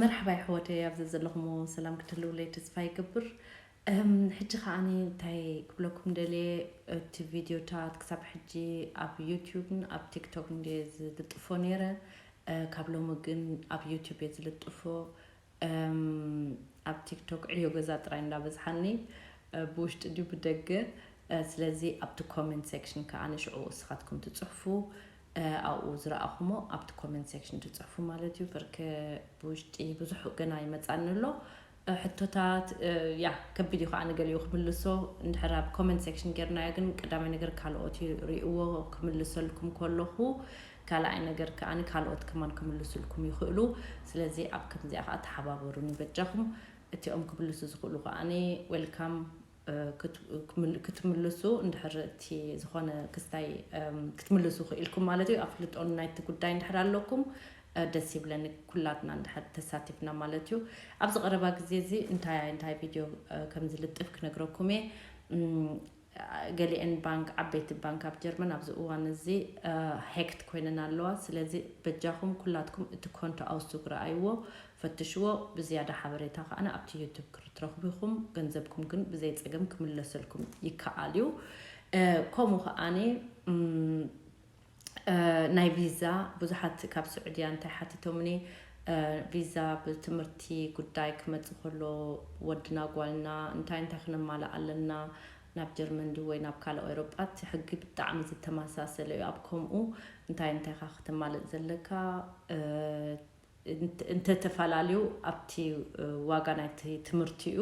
መርሓባ ኣሕዋተይ፣ ኣብዚ ዘለኹሞ ሰላም ክትህልውለይ ተስፋ ይገብር። እም፣ ሕጂ ከዓኒ እንታይ ክብለኩም ደልየ፣ እቲ ቪድዮታት ክሳብ ሕጂ ኣብ ዩቲዩብን ኣብ ቲክቶክ እንድየ ዝልጥፎ ነይረ። እ፣ ካብ ሎሚ ግን ኣብ ዩቲዩብ እየ ዝልጥፎ። እም፣ ኣብ ቲክቶክ ዕዮ ገዛ ጥራይ እንዳበዝሓኒ፣ እ፣ ብውሽጢ ድዩ ብደገ? እ፣ ስለዚ ኣብቲ ኮመንት ሴክሽን ከዓኒ ሽዑ እስኻትኩም ትጽሕፉ፣ እ፣ ኣብኡ ዝረኣኹሞ ኣብቲ ኮመንት ሴክሽን ትጽሕፉ ማለት እዩ። በርከ ብውሽጢ ብዙሕ ገና ይመጻኒ ኣሎ። እ፣ ሕቶታት፣ እ፣ ያ፣ ከቢድ እዩ ከዓኒ ገሊኡ ክምልሶ። እንድሕር ኣብ ኮመንት ሴክሽን ጌርናዮ ግን ቀዳማይ ነገር ካልኦት ይርእይዎ፣ ክምልሰልኩም ከለኹ፣ ካልኣይ ነገር ከዓኒ ካልኦት ከማን ክምልሱልኩም ይኽእሉ። ስለዚ ኣብ ከምዚኣ ከኣ ተሓባበሩኒ በጃኹም። እቲኦም ክምልሱ ዝኽእሉ ከዓኒ ዌልካም፣ እ፣ ክት-፣ ክምል-፣ ክትምልሱ እንድሕር እቲ ዝኾነ ክስታይ፣ እም፣ ክትምልሱ ክኢልኩም ማለት እዩ። ኣፍልጦን ናይቲ ጉዳይ እንድሕር ኣለኩም፣ እ፣ ደስ ይብለኒ ኩላትና እንድሕር ተሳቲፍና ማለት እዩ። ኣብዚ ቀረባ ግዜ እዚ እንታይ እንታይ ቪድዮ፣ እ፣ ከም ዝልጥፍ ክነግረኩም እየ። እም፣ ገሊአን ባንክ፣ ዓበይቲ ባንክ ኣብ ጀርመን ኣብዚ እዋን እዚ፣ እ፣ ሄክት ኮይነን ኣለዋ። ስለዚ በጃኹም ኩላትኩም እቲ ኮንቶ ኣውስቱ ክረኣይዎ ፈትሽዎ። ብዝያዳ ሓበሬታ ከኣ ኣብቲ ዩቱብ ክትረኽቡ ኢኹም። ገንዘብኩም ግን ብዘይ ጸገም ክምለሰልኩም ይከኣል እዩ። እ፣ ከምኡ ከኣኒ፣ እም፣ እ፣ ናይ ቪዛ ብዙሓት ካብ ስዑድያ እንታይ ሓቲቶምኒ፣ እ፣ ቪዛ ብትምህርቲ ጉዳይ ክመጽእ ከሎ ወድና ጓልና እንታይ እንታይ ክነማልእ ኣለና፣ ናብ ጀርመን ድዩ ወይ ናብ ካልእ ኤውሮጳ፣ እቲ ሕጊ ብጣዕሚ ዝተመሳሰለ እዩ። ኣብ ከምኡ እንታይ እንታይ ኢኻ ክተማልእ ዘለካ፣ እ፣ እንተ-፣ እንተተፈላለዩ ኣብቲ፣ እ፣ ዋጋ ናይቲ ትምህርቲ እዩ።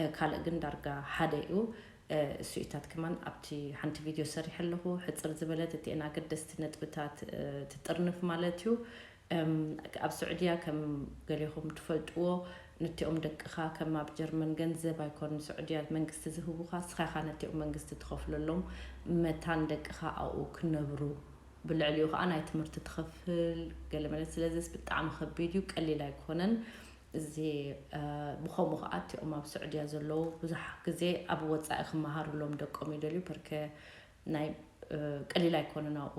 እ፣ ካልእ ግን ዳርጋ ሓደ እዩ። እ፣ እሱኢታት ከማን ኣብቲ ሓንቲ ቪድዮ ሰሪሐ ኣለኹ። ሕጽር ዝበለት እቲኤን ኣገደስቲ ነጥብታት፣ እ፣ ትጥርንፍ ማለት እዩ። እም፣ ኣብ ስዑድያ ከም ገሊኹም ትፈልጥዎ፣ ነቲኦም ደቅኻ ከም ኣብ ጀርመን ገንዘብ ኣይኮኑን ስዑድያ መንግስቲ ዝህቡኻ፣ ንስኻ ኢኻ ነቲኦም መንግስቲ ትኸፍለሎም መታን ደቅኻ ኣብኡ ክነብሩ። ብልዕሊኡ ከዓ ናይ ትምህርቲ ትኸፍል ገለ መለ። ስለዚስ ብጣዕሚ ከቢድ እዩ፣ ቀሊል ኣይኮነን። እዚ፣ እ፣ ብኸምኡ ከዓ እቲኦም ኣብ ስዑድያ ዘለዉ ብዙሕ ግዜ ኣብ ወፃኢ ክመሃሩሎም ደቆም ይደልዩ። በርከ ናይ፣ እ፣ ቀሊል ኣይኮነን ኣብኡ፣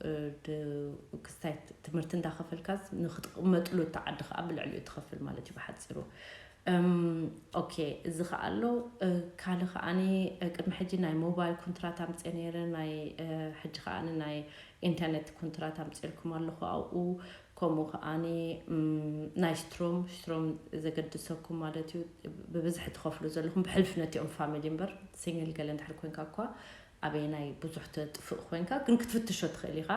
እ፣ ድ-፣ ክስታይ ት-፣ ትምህርቲ እንዳኸፈልካስ ንክትቕመጥሉ እቲ ዓዲ ከዓ ብልዕሊኡ ትኸፍል ማለት እዩ ብሓፂሩ። እም፣ ኦኬ፣ እዚ ከኣ ኣሎ። እ፣ ካልእ ከኣኒ፣ እ፣ ቅድሚ ሕጂ ናይ ሞባይል ኮንትራት ኣምፅኤ ነይረ፣ ናይ፣ እ፣ ሕጂ ከኣኒ ናይ ኢንተርኔት ኮንትራት ኣምፅኤልኩም ኣለኹ ኣብኡ። ከምኡ ከኣኒ፣ እም፣ ናይ ስትሮም፣ ስትሮም ዘገድሰኩም ማለት እዩ፣ ብብዝሒ ትኸፍሉ ዘለኹም ብሕልፊ ነቲኦም ፋሚሊ እምበር፣ ሲንግል ገለ እንድሕር ኮንካ እኳ ኣበየናይ ብዙሕ ተጥፍእ ኮንካ፣ ግን ክትፍትሾ ትኽእል ኢኻ።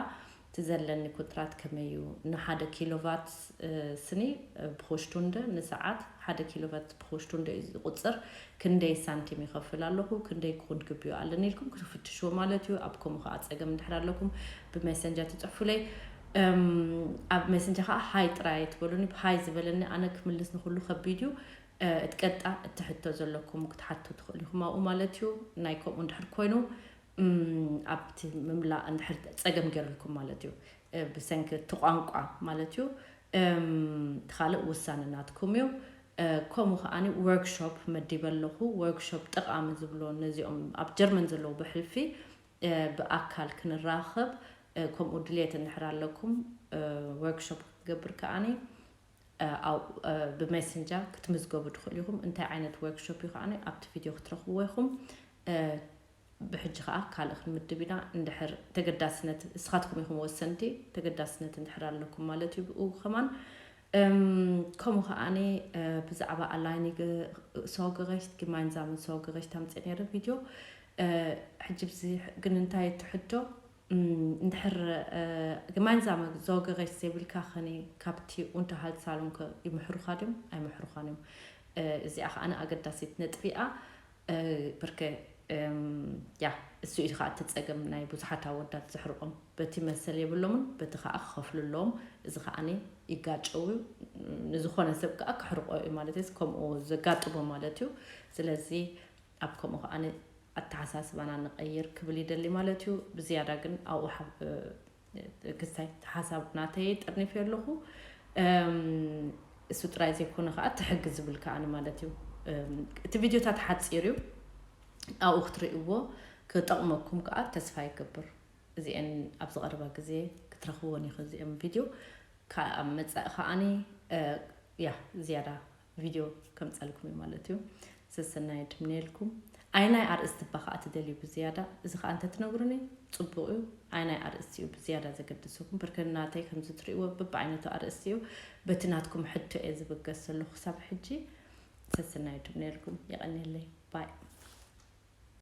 እቲ ዘለኒ ኮንትራት ከመይ እዩ? ንሓደ ኪሎቫት፣ እ፣ ስኒ፣ እ፣ ብኮሽቱንደ ንሰዓት ሓደ ኪሎቫት ብኮሽቱንደ እዩ ዝቁጽር። ክንደይ ሳንቲም ይኸፍል ኣለኹ፣ ክንደይ ክኹን ክብዮ ኣለኒ ኢልኩም ክትፍትሽዎ ማለት እዩ። ኣብ ከምኡ ከኣ ጸገም እንድሕር ኣለኩም ብሜሰንጀር ትጽሕፉለይ። እም፣ ኣብ ሜሰንጀር ከኣ ሃይ ጥራይ ትበሉኒ። ሃይ ዝበለኒ ኣነ ክምልስ ንኹሉ ከቢድ እዩ። እ፣ እቲ ቀጥታ እቲ ሕቶ ዘለኩም ክትሓቱ ትኽእሉ ኢኹም ኣብኡ ማለት እዩ። ናይ ከምኡ እንድሕር ኮይኑ፣ እም፣ ኣብቲ ምምላእ እንድሕር ጸገም ገይሩልኩም ማለት እዩ። እ፣ ብሰንኪ እቲ ቋንቋ ማለት እዩ። እም፣ እቲ ካልእ ውሳነ ናትኩም እዩ። እ፣ ከምኡ ከኣኒ ወርክሾፕ መዲበ ኣለኹ። ወርክሾፕ ጠቓሚ ዝብሎ ነዚኦም ኣብ ጀርመን ዘለዉ ብሕልፊ፣ እ፣ ብኣካል ክንራኸብ፣ እ፣ ከምኡ ድልየት እንድሕር ኣለኩም፣ እ፣ ወርክሾፕ ክትገብር ከኣኒ፣ እ፣ ኣብ፣ እ፣ ብሜሰንጀር ክትምዝገቡ ትኽእሉ ኢኹም። እንታይ ዓይነት ወርክሾፕ እዩ ከኣኒ ኣብቲ ቪድዮ ክትረኽብዎ ኢኹም። እ፣ ብሕጂ ከኣ ካልእ ክንምድብ ኢና። እንድሕር ተገዳስነት፣ እስኻትኩም ኢኹም ወሰንቲ፣ ተገዳስነት እንድሕር ኣለኩም ማለት እዩ። ብኡ ከማን፣ እም፣ ከምኡ ከኣኒ፣ እ፣ ብዛዕባ ኣላይኒ ግ-፣ ሶገረሽት፣ ግማይንዛምን ሶገረሽት ኣምፅእ ነይረ ቪድዮ። እ፣ ሕጂ ብዚ ግን እንታይ ትሕቶ፣ እም፣ እንድሕር፣ እ፣ ግማይንዛመ ሶገረሽት ዘይብልካ ኸኒ ካብቲ ኡንተርሃልትሳሉንከ ይምሕሩኻ ድዮም? ኣይምሕሩኻን እዮም። እ፣ እዚኣ ከኣኒ ኣገዳሲት ነጥቢ እያ። እ፣ ብርከ፣ እም፣ ያ፣ እሱ እዩ ከዓ እቲ ጸገም ናይ ብዙሓት ኣወዳት ዘሕርቆም። በቲ መሰል የብሎምን፣ በቲ ከዓ ክኸፍሉ ኣለዎም። እዚ ከዓኒ ይጋጨው እዩ። ንዝኾነ ሰብ ከዓ ክሕርቆ እዩ ማለት እዩ፣ ከምኡ ዘጋጥሞ ማለት እዩ። ስለዚ ኣብ ከምኡ ከዓኒ ኣተሓሳስባና ንቐይር ክብል ይደሊ ማለት እዩ። ብዝያዳ ግን ኣብኡ ሓ-፣ እ፣ ክስታይ ሓሳብ ናተይ ጠርኒፈ ኣለኹ። እም፣ እሱ ጥራይ ዘይኮነ ከዓ እቲ ሕጊ ዝብል ከዓኒ ማለት እዩ። እም፣ እቲ ቪድዮታት ሓፂር እዩ። ኣብኡ ክትርእይዎ ክጠቕመኩም ከዓ ተስፋ ይገብር። እዚአን ኣብ ዝቐረባ ግዜ ክትረኽብዎን ኢኹ እዚኦም ቪድዮ። ካብ መጻኢ ከዓኒ፣ እ፣ ያ ዝያዳ ቪድዮ ከምፀልኩም እዩ ማለት እዩ። ሰሰናይ ድምነልኩም። ኣይናይ ኣርእስቲ እባ ከዓ ትደልዩ ብዝያዳ? እዚ ከዓ እንተትነግሩኒ ፅቡቅ እዩ። ኣይናይ ኣርእስቲ እዩ ብዝያዳ ዘገድሰኩም? ብርክናተይ ከምዚ ትርእይዎ በብዓይነቱ ኣርእስቲ እዩ። በቲ ናትኩም ሕቶ እየ ዝብገስ ዘለኹ ክሳብ ሕጂ። ሰሰናይ ድምነልኩም። የቐንየለይ። ባይ።